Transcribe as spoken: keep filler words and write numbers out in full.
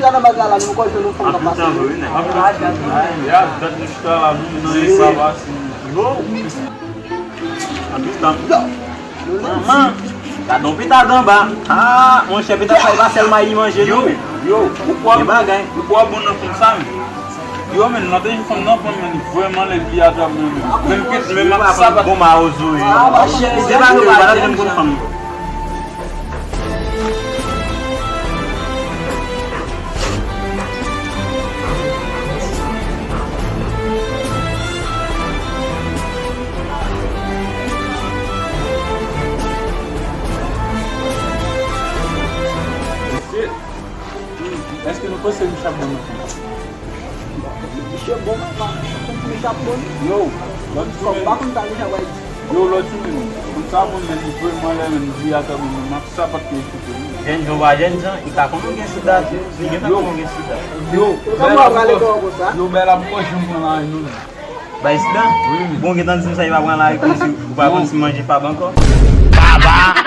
Chita nan baz la, la, nou kwè jwenn yon fanm k ap pase. Anpil tan vre, wi, nèg. Anpil tan vre. Ya, dat nou chita la, nou, nou nan espas la, si. Yo. Anpil tan. Yo. Manman. Gad on pita ganba. Ah, monchè, pita sa, e pa sèl mayi manje, non, men. Yo, ou kwè, ou kwè bon nan fanm sa, men. Yo, men, nan te fanm nan, fanm nan, li vrèman lèd, li atrap mwen, men. Menm ke, menm ak sapat. Bon, mawozo, wi. Ah, monchè, se pa nou, pa la, menm konn fanm. Mesye, èske nou panse misye ap bon nan fanm? Misye bon, papa. Misye ap bon. Yo, lòt jounen. Fòk pa konn sa misye ap di. Yo, lòt jounen, konn sa bon, men li vrèman lè, men li atrap mwen, men m ap sapat pou li koupe. Jènjan pa jènjan, li ka konn ou gen sida tou. Li gentan konn ou gen sida. Yo, bèl ap pran, yo, bèl ap pran janm pran lari nou. Bay sida? Wi, wi. Bon, gentan di m sa, li pa pran lari kòmsi ou pa konn si manje fab ankò. Baba!